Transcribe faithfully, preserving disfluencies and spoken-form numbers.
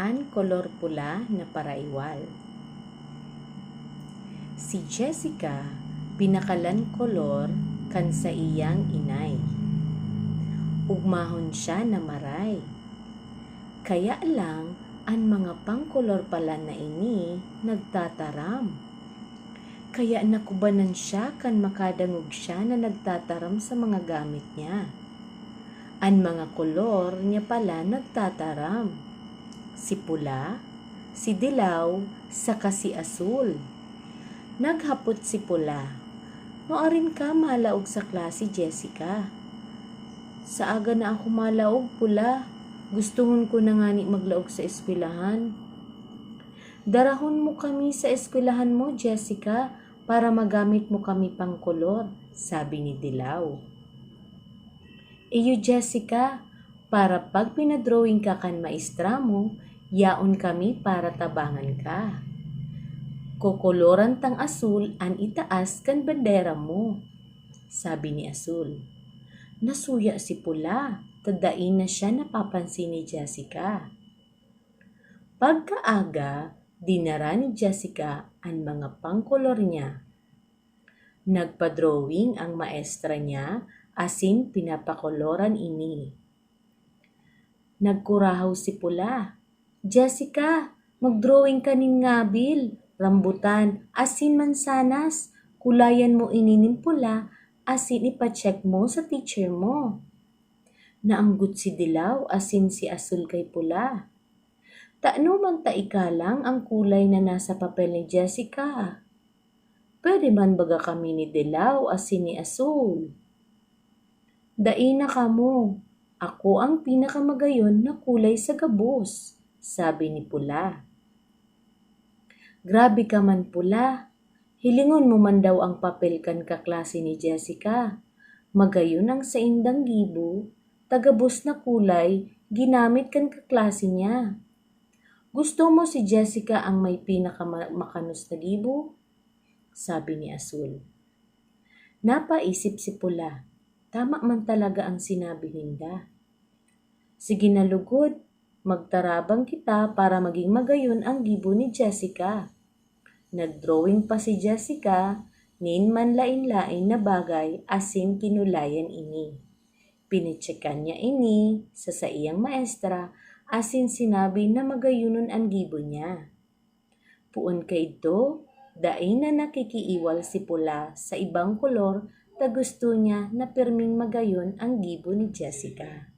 An kolor pula na paraiwal. Si Jessica pinakalan kolor kan saiyang inay. Ugmahon siya na maray. Kaya lang, an mga pangkolor pala na ini nagtataram. Kaya nakubanan siya kan makadangog siya na nagtataram sa mga gamit niya. An mga kolor niya pala nagtataram. Si pula, si dilaw, saka si asul. Naghapot si pula, "Nuarin ka malaog sa klase, Jessica?" "Sa aga na ako malaog, pula. Gustohon ko na ngani maglaog sa eskwelahan." "Darahon mo kami sa eskwelahan mo, Jessica, para magamit mo kami pangkolor," sabi ni dilaw. "Iyo, Jessica, para pag pinadrawing ka kan maestra mo, yaon kami para tabangan ka. Kokoloran tang asul an itaas kan bandera mo," sabi ni asul. Nasuya si pula, ta dai na siya napapansin ni Jessica. Pagkaaga, dinara ni Jessica an mga pangkolor niya. Nagpa-drawing ang maestra niya asin pinapakoloran ini. Nagkurahaw si pula, "Jessica, mag-drawing ka nin ngabil, rambutan, asin mansanas. Kulayan mo ini nin pula asin ipa-check mo sa teacher mo." Naanggot si dilaw asin si asul kay pula. "Tano man ta ikalang ang kulay na nasa papel ni Jessica? Pwede man baga kami ni dilaw asin ni asul?" "Dai na kamo. Ako ang pinakamagayon na kulay sa gabos," sabi ni pula. "Grabe ka man, pula. Hilingon mo man daw ang papel kan kaklase ni Jessica. Magayon ang saindang gibo, ta gabos na kulay ginamit kan kaklase niya. Gusto mo si Jessica ang may pinaka ma-, makanos na gibo?" sabi ni asul. Napaisip si pula, tama man talaga ang sinabi ninda. "Sige na lugod, magtarabang kita para maging magayon ang gibo ni Jessica." Nag-drawing pa si Jessica nin manlaen-laen na bagay asin kinulayan ini. Pinitsekan niya ini sa saiyang maestra asin sinabi na magayonon an gibo niya. Poon kaidto, dai na nakikiiwal si pula sa ibang kolor ta gusto niya na pirming magayon ang gibo ni Jessica.